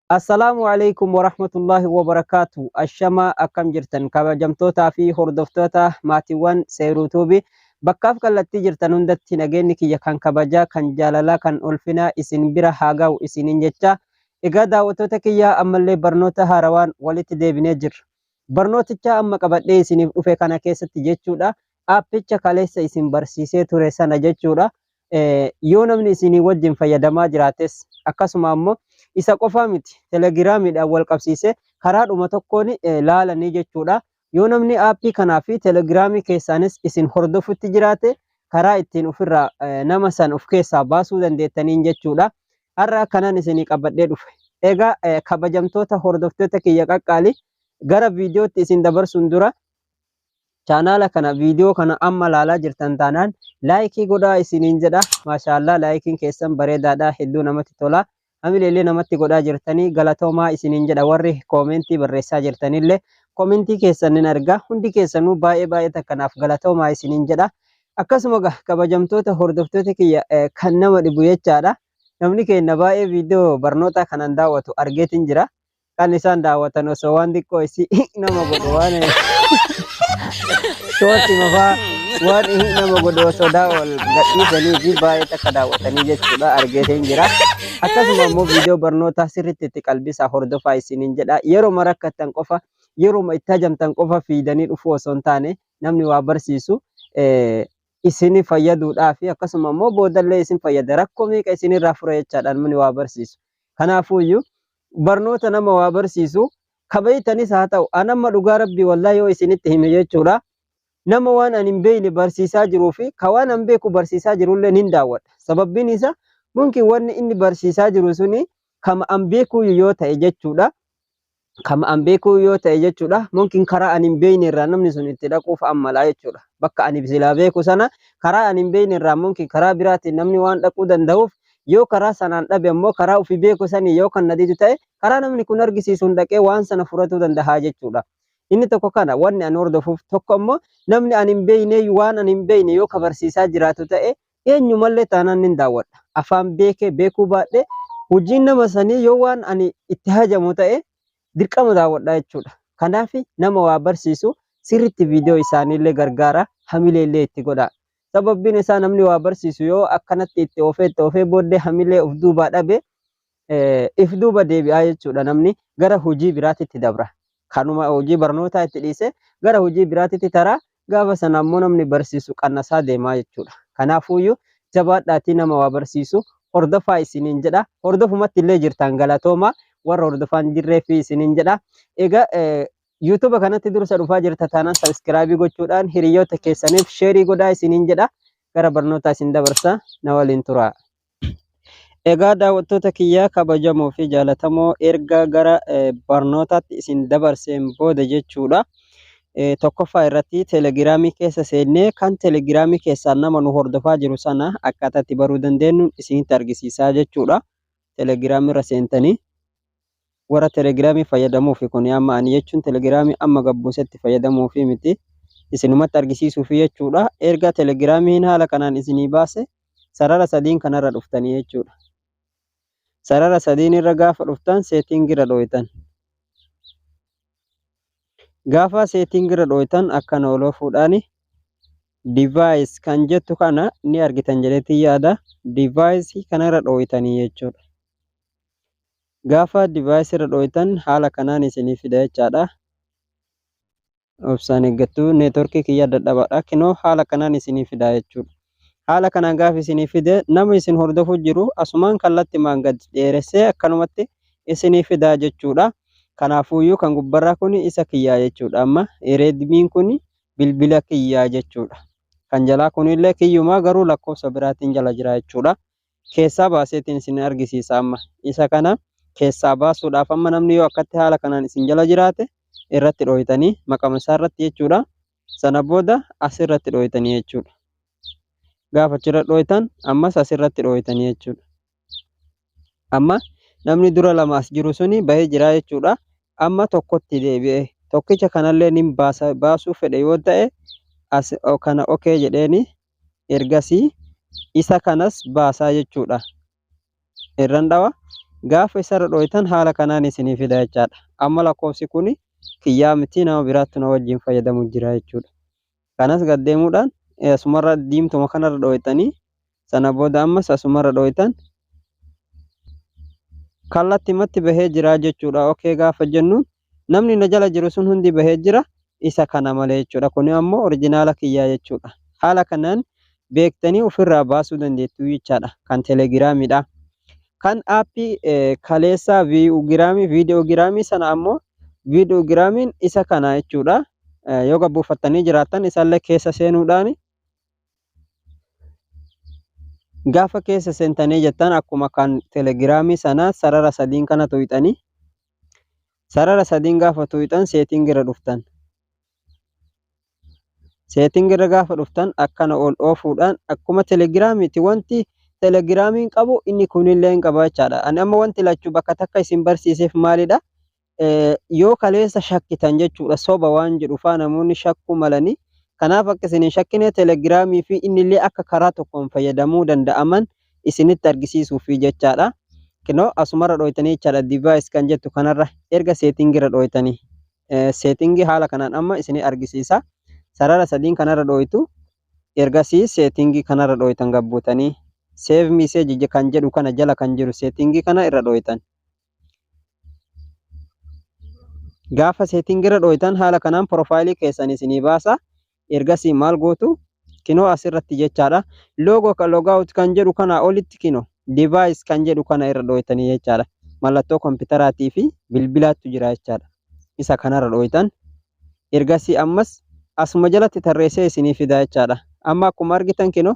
Assalaamu alaikum warahmatullahi wabarakaatu. Ashama, akkam jirtan, kabajamtootaa fi hordoftoota maatiiwwan Seeruu Tuubii? Bakkaaf kallattii jirtan hundatti nageenyi kiyya kan kabajaa, kan jaalalaa, kan ulfinaa isin bira haa ga'u isiniin jecha. Egaa daawwattoota kiyya, ammallee barnoota haarawaan walitti deebinee jirra. Barnooticha amma qabadhee isiniif dhufe kana keessatti jechuudha, aappicha kaleessa isin barsiisee ture sana jechuudha. Yoo namni isinii wajjin fayyadamaa jiraates, akkasuma ammoo isa qofaa miti, telegiraamiidhaan wal qabsiisee karaadhuma tokkoon laalanii jechuudha. Yoo namni aappii kanaa fi telegiraamii keessaanis isin hordofutti jiraate, karaa ittiin ofirraa nama san of keessaa baasuu dandeettaniin jechuudha. Har'a kanan isinii qabadhee dhufe. Egaa kabajamtoota hordoftoota kiyya qaqqaali, gara viidiyootti isin dabarsuun dura, chaanaala kana, viidiyoo kana amma laalaa jirtan taanaan, like godhaa isiniin jedha. Maashaallaa, likeiin keessan bareedaadha, hedduu namatti tola. Hamileellee namatti godhaa jirtanii, galatoomaa isiniin jedha. Warri koomentii barreessaa jirtanillee, koomentii keessan nin arga. Hundi keessanuu baay'ee baay'ee takkanaaf galatoomaa isiniin jedha. Akkasuma kabajamtoota hordoftoota kiyya, kan nama dhibu jechaadha. Namni keenya baay'ee viidiyoo barnoota kanan daawwatu argeetiin jira. Kan isaan daawwatan osoo waan xiqqoo isii nama godhu, waan shooti mafaa, waan nama godhu osoo daawwal gadhiisanii fi baay'ee takka daawwatanii jechuudha argeetiin jira. Akkasuma immoo viidiyoo barnootaa sirriitti itti qalbisaa hordofaa isiniin jedha. Yeroo rakkattan qofa, yeroo itti hajamtan qofa fiidanii dhufuu osoo hin taane, namni waa barsiisu isin fayyaduudhaa fi akkasuma immoo boodallee isin fayyada, rakkoo meeqa isinirraa fura jechaadha namni waa barsiisu. Kanaafuyyuu barnoota nama waa barsiisu kabeeytanis haa ta'u, anamma dhugaa rabbii, wallaahi, yoo isinitti hime jechuudha. Nama waan ani hin beekne barsiisaa jiruu fi ka waan an beeku barsiisaa jirullee nin daawwadha. Sababbiin isaa mumkin wanni inni barsiisaa jiru suni kama an beekuyyuu yoo ta'e jechuudha. Kama an beekuu yoo ta'e jechuudha. Mumkin karaa ani hin beekne irraa namni sun itti dhaquuf ammalaa jechuudha. Bakka ani silaa beeku sana karaa ani hin beekne irraa mumkin karaa biraatiin namni waan dhaquu danda'uuf, yoo karaa sanaan dhabe ammoo karaa ofii beeku sanii yoo kan na didu ta'e, karaa namni kun argisiisuun dhaqee waan sana furatuu danda'a jechuudha. Inni tokko kana wanni ani hordofuuf. Tokko ammoo namni ani hin beekne, waan ani hin beekne yoo ka barsiisaa jiraatu ta'e, eenyumallee taanaan nin daawwadha. Afaan beekee beekuu baadhee, hojiin nama sanii yoo waan ani itti hajamu ta'e, dirqama daawwadha jechuudha. Kanaaf nama waa barsiisu sirriitti viidiyoo isaaniillee gargaara, hamileellee itti godha. Sababbiin isaa namni waa barsiisu yoo akkanatti itti oofee itti oofee booddee hamilee of duubaa dhabe, if duuba deebi'aa jechuudha, namni gara hojii biraatitti dabra. Kanuma hojii barnootaa itti dhiisee gara hojii biraatitti taraa, gaafa sana ammoo namni barsiisu qannasaa deemaa jechuudha. Kanaafuyyuu jabaadhaatii nama waa barsiisu hordofaa isiniin jedha. Hordofumatti illee jirtan galatooma, warra hordofaan jirree fi isiniin jedha. Egaa yuutuuba kanatti dursa dhufaa jirta taanaan, subscribe gochuudhaan hiriyoota keessaniif share godhaa isiniin jedha. Gara barnootaa isin dabarsa, na waliin tura. Egaa daawwattoota kiyyaa kabajamoo fi jaalatamoo, erga gara barnootaatti isin dabarseen booda jechuudha. Tokkoffaa irratti teelegiraamii keessa seennee, kan teelegiraamii keessaan nama nu hordofaa jiru sana akkaataa itti baruu dandeenyu isinitti argisiisaa jechuudha. Teelegiraamii irra seentanii, warra teelegiraamii fayyadamuufi kun amma ani jechuun teelegiraamii amma gabbuusetti fayyadamuufi miti, isinumatti argisiisuufi jechuudha. Erga teelegiraamiin haala kanaan isinii baase, sarara sadiin kanarra dhuftanii jechuudha. Sarara sadiin irra gaafa dhuftan, setting irra dhooytan. Gaafa setting irra dhooytan, akkana oloo fuudhaani device kan jettu kana ni argitan jedheetiin yaada. Device kanarra dhooytanii jechuudha. Gaafa device irra dhooytan, haala kanaan isinii fida jechaadha. Obsaan eeggattu, neetworkii kiyya dadhabaadha. Kinoo haala kanaan isinii fida jechuudha. Haala kanaan gaafa isinii fide, nama isin hordofuu jiru asumaan kallattimaan gad dheeressee akkanumatti isinii fidaa jechuudha. Kanaafuyyuu kan gubbarraa kun isa kiyyaa jechuudha. Amma Redmiin kun bilbila kiyyaa jechuudha. Kan jalaa kunillee kiyyumaa, garuu lakkoofsa biraatiin jala jira jechuudha. Keessaa baaseetiin isin argisiisa amma. Isa kana keessaa baasuudhaaf, amma namni yoo akkatti haala kanaan isin jala jiraate, irratti dhooytanii maqama isaa irratti jechuudha. Sana booda asirratti dhooytanii jechuudha. Gaafa achirra dhooytan, ammas asirratti dhooytanii jechuudha. Amma namni dura lama as jiru suni bahee jira jechuudha. Amma tokkotti deebi'e. Tokkicha kanallee nin baasa, baasuu fedhe yoo ta'e, as kana okay jedheeni, ergasii isa kanas baasaa jechuudha. Irran dhawa. Gaafa isarra dhooytan haala kanaan isinii fida jechaadha. Amma lakkoofsi kun kiyyaa miti, nama biraatti na wajjin fayyadamu jira jechuudha. Kanas gad deemuudhaan asumarra diimtuma kanarra dhooytanii, sana booda ammas asumarra dhooytan, kallattimatti bahee jira jechuudha. Okay gaafa jennuun namni na jala jiru sun hundi bahee jira, isa kana malee jechuudha. Kuni ammoo original kiyyaa jechuudha. Haala kanaan beektanii ofirraa baasuu dandeettu jechaadha. Kan Telegiraamiidha. Kan aappii kaleessaa vii'uugiraamii viidiyoogiraamii sana ammoo, viidiyoogiraamiin isa kana jechuudha. Yoo gabbuufattanii jiraattan isallee keessa seenuudhaan, gaafa keessa seentanii jettan akkuma kan Telegiraamii sana sarara sadiin kana tuqxanii, sarara sadiin gaafa tuqxan setting irra dhuftan. Setting irra gaafa dhuftan akkana ol oofuudhaan akkuma Telegiraamiiti, wanti Telegiraamiin qabu inni kunillee hin qaba jechaadha. Ani amma wanti lachuu bakka takka isin barsiiseef maalidha? Yoo kaleessa shakkitan jechuudha, soba waan jedhu faa namoonni shakkuu malanii. Kanaaf akka isin hin shakkine Telegiraamii fi innillee akka karaa tokkoon fayyadamuu danda'aman isinitti argisiisuufi jechaadha. Kinoo asumarra dhooytanii jechaadha, device kan jettu kanarra erga setting irra dhooytanii. Setting haala kanaan amma isinii argisiisa. Sarara sadiin kanarra dhooytu, ergasii setting kanarra dhooytan, gabbuutanii save message kan jedhu kana jala kan jiru setting kana irra dhooytan. Gaafa setting irra dhooytan haala kanaan profile keessan isinii baasa. Ergasii maal gootu? Kinoo asirratti jechaadha. Logo kan logout kan jedhu kana olitti kinoo device kan jedhu kana irra dhooytanii jechaadha. Mallattoo kompiitaraatii fi bilbilaatu jira jechaadha. Isa kanarra dhooytan. Ergasii ammas asuma jalatti tarreessee isinii fida jechaadha. Amma akkuma argitan kinoo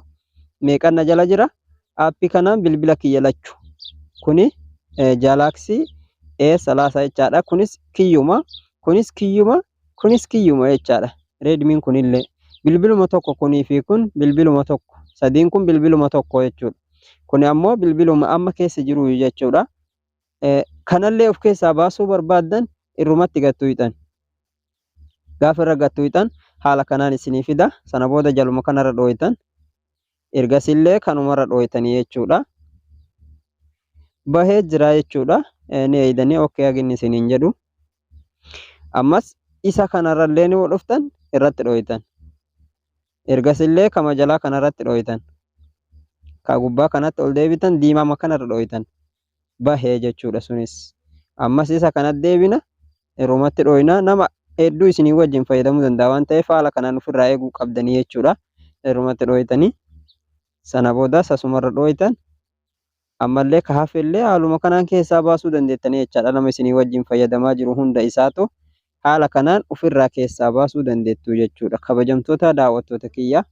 meeqan na jala jira? Aappii kanaan bilbila kiyya lachu. Kuni Galaxy A30 jechaadha. Kunis kiyyuma, kunis kiyyuma, kunis kiyyuma jechaadha. Redmiin kunillee bilbiluma tokko, kunii fi kun bilbiluma tokko. Sadiin kun bilbiluma tokko jechuudha. Kuni ammoo bilbiluma amma keessa jiru jechuudha. Kanallee of keessaa baasuu barbaaddan irrumatti gattu hixan. Gaafa irra gattu hixan haala kanaan isinii fida. Sana booda jaluma kanarra dhooytan. Ergasillee kanumarra dhooytanii jechuudha. Bahee jira jechuudha. Ni eeydanii okay haginni isiniin jedhu. Ammas isa kanarrallee ni dhuftan, irratti dhooytan. Ergasillee kama jalaa kanarratti dhooytan. Ka gubbaa kanatti ol deebitan, diimaa kanarra dhooytan. Bahee jechuudha sunis. Ammas isa kanatti deebina, irrumatti dhooyna. Nama hedduu isinii wajjin fayyadamuu danda'a waan ta'eef haala kanaan ofirraa eeguu qabdanii jechuudha. Irrumatti dhooytanii sana booda asumarra dhooytan. Ammallee ka hafellee haaluma kanaan keessaa baasuu dandeettanii jechaadha. Nama isinii wajjin fayyadamaa jiru hunda isaatu haala kanaan ofirraa keessaa baasuu dandeettu jechuudha. Kabajamtoota daawwattoota kiyya.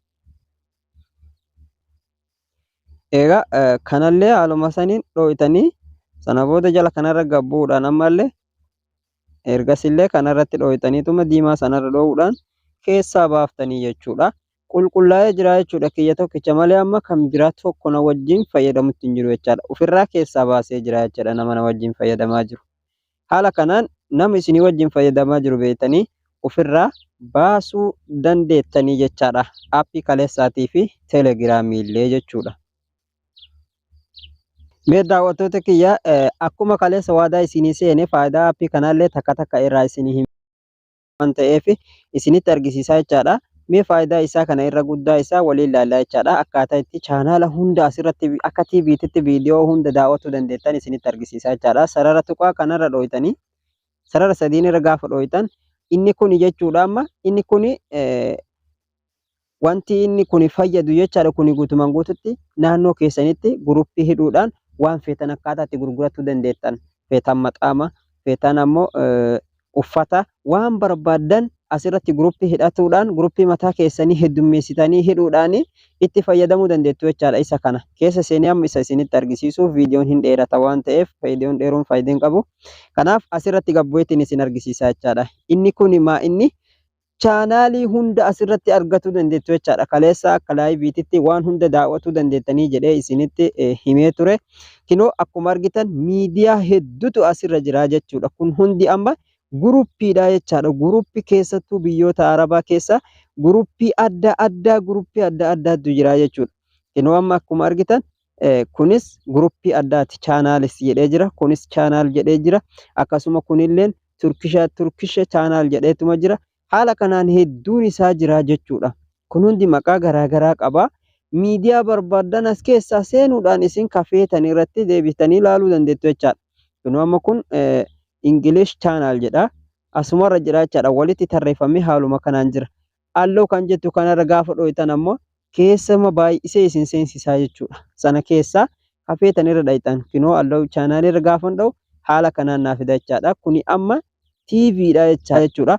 Egaa kanallee haaluma saniin dhooytanii, sana booda jala kanarra gabbuudhaan ammallee ergasillee kanarratti dhooytaniituma diimaa sanarra dhoowuudhaan keessaa baaftanii jechuudha. Qulqullaa'ee jira jechuudha, kiyya tokkicha malee amma kan biraa tokko na wajjin fayyadamutti hin jiru jechaadha. Ofirraa keessaa baasee jira jechaadha nama na wajjin fayyadamaa jiru. Haala kanaan nama isinii wajjin fayyadamaa jiru beektanii ofirraa baasuu dandeettanii jechaadha. Aappii kaleessaatii fi Telegiraamii illee jechuudha. Mee daawwattoota kiyya, akkuma kaleessa waadaa isinii seene faayidaa aappii kanaallee takka takka irraa isinii hima waan ta'eef isinitti argisiisaa jechaadha. Mee faayidaa isaa kana irra guddaa isaa waliin ilaallaa jechaadha. Akkaataa itti chaanaala hunda asirratti akka TV'titti viidiyoo hunda daawwachuu dandeettan isinitti argisiisaa jechaadha. Sarara tuqaa kanarra dhooytanii, sarara sadiin irra gaafa dhooytan, inni kuni jechuudha, amma inni kuni wanti inni kuni fayyadu jechaadha, kuni guutumaan guututti naannoo keessanitti guruppii hidhuudhaan waan feetan akkaataa itti gurgurachuu dandeettan, feetan maxaama, feetan ammoo uffata, waan barbaaddan asirratti guruppii hidhatuudhaan guruppii mataa keessanii heddummeessitanii hidhuudhaan itti fayyadamuu dandeettu jechaadha. Isa kana keessa seenee amma isa isinitti argisiisuuf viidiyoon hin dheerata waan ta'eef, viidiyoon dheeruun faayidaa hin qabu. Kanaaf asirratti gabbu'eetiin isin argisiisa jechaadha. Inni kun maa inni chaanaalii hunda asirratti argachuu dandeettu jechaadha. Kaleessa akka liveiititti waan hunda daawwatuu dandeettanii jedhee isinitti himee ture. Kinoo akkuma argitan miidiyaa hedduutu asirra jira jechuudha. Kun hundi amma guruppiidha jechaadha. Guruppii keessattuu biyyoota Arabaa keessa guruppii adda addaa, guruppii adda addaatu jira jechuudha. Kinoo amma akkuma argitan Kunis guruppii addaati, channels jedhee jira. Kunis channel jedhee jira. Akkasuma kunilleen Turkish channel jedheetuma jira. Haala kanaan hedduun isaa jira jechuudha. Kun hundi maqaa garaagaraa qaba. Miidiyaa barbaaddan as keessaa seenuudhaan isin kafeetan irratti deebitanii ilaaluu dandeettu jechaadha. Kun amma kun English channel jedha. Asumarra jira jechaadha. Walitti tarreeffamee haaluma kanaan jira. Allow kan jettu kanarra gaafa dho'itan ammoo keessama baay'isee isin seensisaa jechuudha. Sana keessaa kafeetan irra dha'itan, kinoo allow channel irra gaafa dha'u haala kanaan naa fida jechaadha. Kuni amma TVdha jechuudha.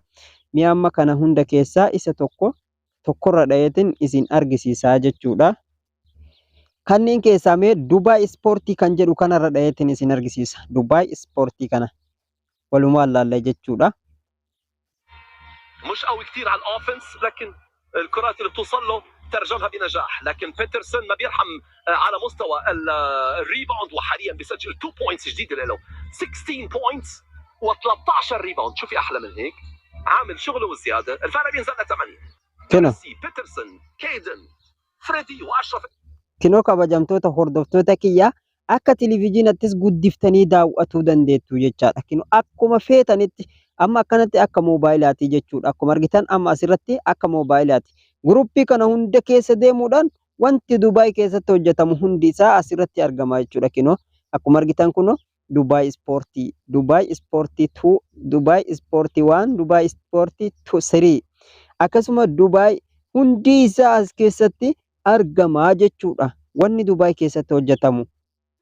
Mi'a amma kana hunda keessaa isa tokko tokkorra dha'eetiin isin argisiisaa jechuudha. Kanneen keessaa mee Dubaay Ispoortii kan jedhu kanarra dha'eetiin isin argisiisa. Dubaay Ispoortii kana walumaan laalla jechuudha. مش قوي كثير على ال offense، لكن الكرات اللي بتوصل له ترجمها بنجاح، لكن بيترسون ما بيرحم على مستوى ال rebound، وحاليا بيسجل 2 points جديده له، 16 points و13 rebound. شو في احلى من هيك؟ عامل شغله وزياده. الفرق بينزل ل 8. Kino بيترسون، كيدن، فريدي واشرف. Kinoo kabajamtoota hordoftoota kiyyaa, akka televizyiinattis guddiftanii daawwatuu dandeettu jechaadha. Kinoo akkuma feetanitti amma akkanatti akka moobaayilaati jechuudha. Akkuma argitan amma asirratti akka moobaayilaati. Guruppii kana hunda keessa deemuudhaan wanti Dubaay keessatti hojjetamu hundi isaa asirratti argama jechuudha. Kinoo akkuma argitan kunoo Dubaay Ispoortii, Dubaay Ispoortii 2, Dubaay Ispoortii 1, Dubaay Ispoortii 2, 3, akkasuma Dubaay hundi isaa as keessatti argama jechuudha. Wanni Dubaay keessatti hojjetamu.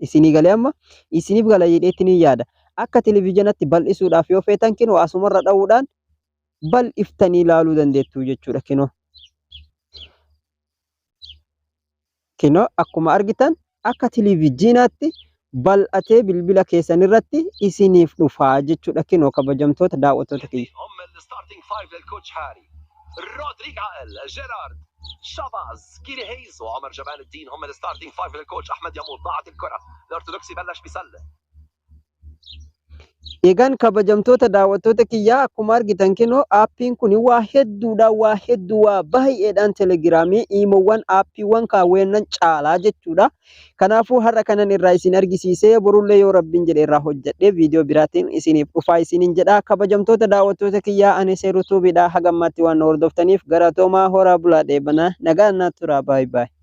Isinii galee amma isiniif gala jedheetti ni yaada. Akka televizyiinatti bal'isuudhaaf yoo feetan kinoo asumarra dha'uudhaan bal'iftanii ilaaluu dandeettu jechuudha kinoo. Kinoo akkuma argitan akka televizyiinaatti bal'atee bilbila keessan irratti isiniif dhufaa jechuudha, kinoo kabajamtoota daawwattoota kiyya. هم ال starting five للكوتش هاري: رودريك عقل، جيرارد، شاباز، كيري هيز وعمر جمال الدين، هم ال starting five للكوتش احمد يامور. ضاعت الكره، الارثوذكسي بلش بسله. Egaan kabajamtoota daawwattoota kiyyaa, akkuma argitan kinoo aappiin kun waa hedduudha, waa hedduu, waa baay'eedhaan telegiraamii, iimoowwan, aappiiwwan kaawwannan caalaa jechuudha. Kanaafuu har'a kanan irraa isin argisiisee, borullee yoo rabbiin jedhe irraa hojjedhee viidiyoo biraatiin isiniif dhufaa isiniin jedha. Kabajamtoota daawwattoota kiyyaa, ani Seeru Tuubiidha. Hagammaatti waan na hordoftaniif galatoomaa, horaa bulaa, dheebanaa, nagaan naa turaa, baay'ee baay'ee.